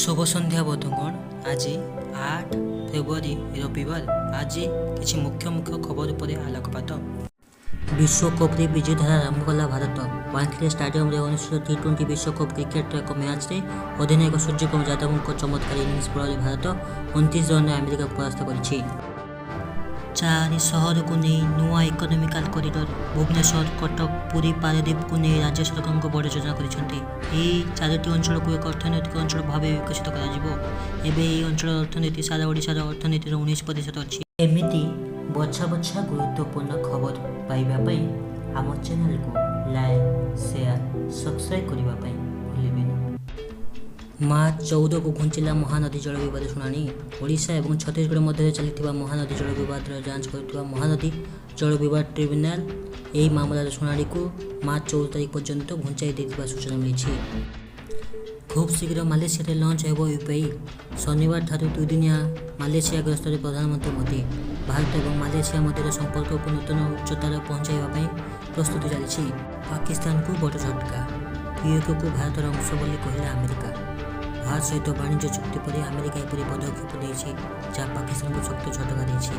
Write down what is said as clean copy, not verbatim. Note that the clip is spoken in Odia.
ଶୁଭ ସନ୍ଧ୍ୟା ବନ୍ଧୁଗଣ। ଆଜି 8 ଫେବୃଆରୀ, ରବିବାର। ଆଜି କିଛି ମୁଖ୍ୟ ମୁଖ୍ୟ ଖବର ଉପରେ ଆଲୋକପାତ। ବିଶ୍ୱକପ୍ରେ ବିଜୟ ଧାରା ଆରମ୍ଭ କଲା ଭାରତ। ୱାଙ୍ଖେଡେ ଷ୍ଟାଡିୟମରେ ଅନୁଷ୍ଠିତ ଟି-20 ବିଶ୍ୱକପ୍ କ୍ରିକେଟର ଏକ ମ୍ୟାଚ୍ରେ ଅଧିନାୟକ ସୂର୍ଯ୍ୟକୁମାର ଯାଦବଙ୍କ ଚମତ୍କାର ଇନିଂସ ବଳରେ ଭାରତ 29 ରନରେ ଆମେରିକାକୁ ପରାସ୍ତ କରିଛି। ଚାରି ସହରକୁ ନେଇ ନୂଆ ଇକୋନୋମିକାଲ କରିଡର। ଭୁବନେଶ୍ୱର, କଟକ, ପୁରୀ, ପାରାଦୀପକୁ ନେଇ ରାଜ୍ୟ ସରକାରଙ୍କ ବଡ଼ ଯୋଜନା କରିଛନ୍ତି। ଏହି ଚାରୋଟି ଅଞ୍ଚଳକୁ ଏକ ଅର୍ଥନୈତିକ ଅଞ୍ଚଳ ଭାବେ ବିକଶିତ କରାଯିବ। ଏବେ ଏହି ଅଞ୍ଚଳର ଅର୍ଥନୀତି ସାରା ଓଡ଼ିଶାର ଅର୍ଥନୀତିର 19% ଅଛି। ଏମିତି ବଛା ବଛା ଗୁରୁତ୍ୱପୂର୍ଣ୍ଣ ଖବର ପାଇବା ପାଇଁ ଆମ ଚ୍ୟାନେଲକୁ ଲାଇକ୍, ସେୟାର, ସବସ୍କ୍ରାଇବ୍ କରିବା ପାଇଁ ଭୁଲିବେନି। ମାର୍ଚ୍ଚ 14କୁ ଘୁଞ୍ଚିଲା ମହାନଦୀ ଜଳ ବିବାଦ ଶୁଣାଣି। ଓଡ଼ିଶା ଏବଂ ଛତିଶଗଡ଼ ମଧ୍ୟରେ ଚାଲିଥିବା ମହାନଦୀ ଜଳ ବିବାଦର ଯାଞ୍ଚ କରୁଥିବା ମହାନଦୀ ଜଳ ବିବାଦ ଟ୍ରିବ୍ୟୁନାଲ ଏହି ମାମଲାର ଶୁଣାଣିକୁ ମାର୍ଚ୍ଚ 14 ତାରିଖ ପର୍ଯ୍ୟନ୍ତ ଘୁଞ୍ଚାଇ ଦେଇଥିବା ସୂଚନା ମିଳିଛି। ଖୁବ୍ ଶୀଘ୍ର ମାଲେସିଆରେ ଲଞ୍ଚ ହେବ ୟୁପିଆଇ। ଶନିବାରଠାରୁ 2 ଦିନିଆ ମାଲେସିଆ ଗସ୍ତରେ ପ୍ରଧାନମନ୍ତ୍ରୀ ମୋଦି। ଭାରତ ଏବଂ ମାଲେସିଆ ମଧ୍ୟରେ ସମ୍ପର୍କକୁ ନୂତନ ଉଚ୍ଚତାରେ ପହଞ୍ଚାଇବା ପାଇଁ ପ୍ରସ୍ତୁତି ଚାଲିଛି। ପାକିସ୍ତାନକୁ ବଡ଼ ଝଟକା। ପିଓକେକୁ ଭାରତର ଅଂଶ ବୋଲି କହିଲା ଆମେରିକା। ଭାରତ ସହିତ ବାଣିଜ୍ୟ ଚୁକ୍ତି ପରେ ଆମେରିକା ଏପରି ପଦକ୍ଷେପ ନେଇଛି, ଯାହା ପାକିସ୍ତାନକୁ ଶକ୍ତ ଝଟକା ଦେଇଛି।